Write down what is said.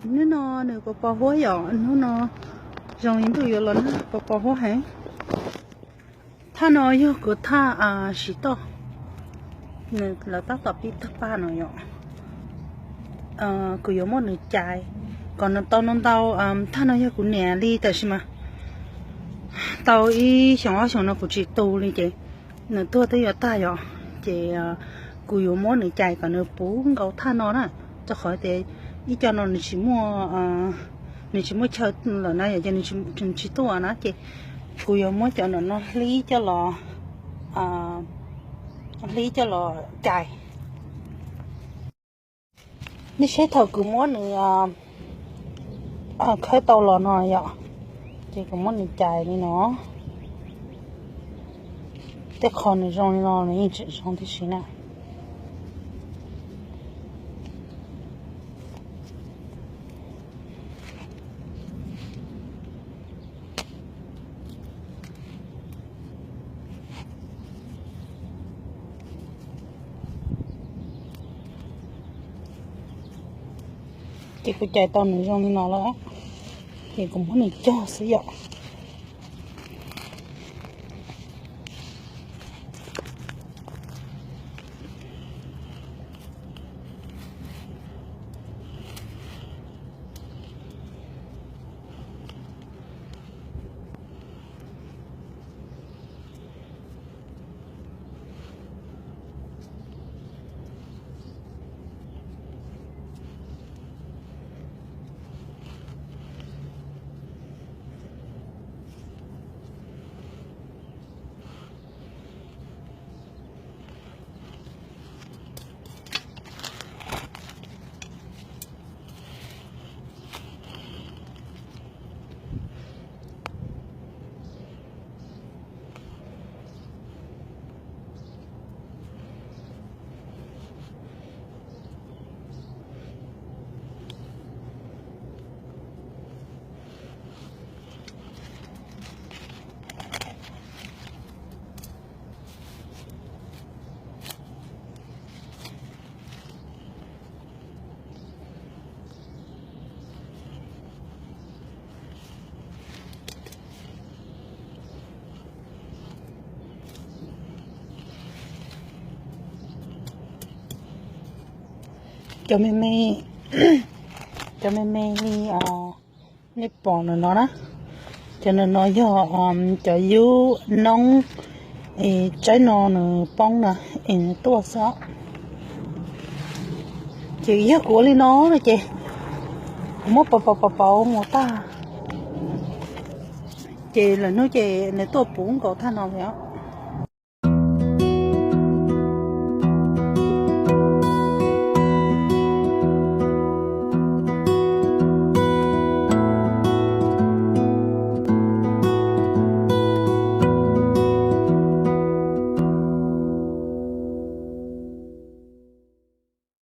Hnub no nws pos pos huab yom, hnub no zoo li ntuj yuav los nag, pos pos huab heev. Thaj no yog kuv thaj siv toj, nws lawv tab tom pib tawg paj no yom. Kuv yuav muab nws cais kom nws tau ntau ntau. Thaj no yog kuv niam li, tab sis mas tau ib xyoos ob xyoos no kuv tsis tu li ces nws tuag twb yuav tag yom. Ces kuv yuav muab nws cais kom nws puv nkaus thaj no na, rau qhov tias ib co no nws tsis muaj, nws tsis muaj chaw lawm na yom, ces nws tsis tuaj na, ces kuv yuav muab cov no hlib coj los, hlib coj los cais. Nej saib thaum kuv muab nws khawb tau los no yom, ces kuv muab nws cais li no. Tej qho nws zoo li no nws yeej tseem zoo tib si na. Ces kuv cais tau nws zoo li no lawm, ces kuv muab nws cog xwb yom. Cov me me, cov me me li nej pom ntawm no na, cov ntawm no yog cov yub noob es tsaib no nws poob na, es nws tuaj xwb. Ces yog kuv ua li no no ces kuv muab pauv pauv pauv pauv mus tag, ces lwm hnub ces nws tuaj puv nkaus thaj no li os.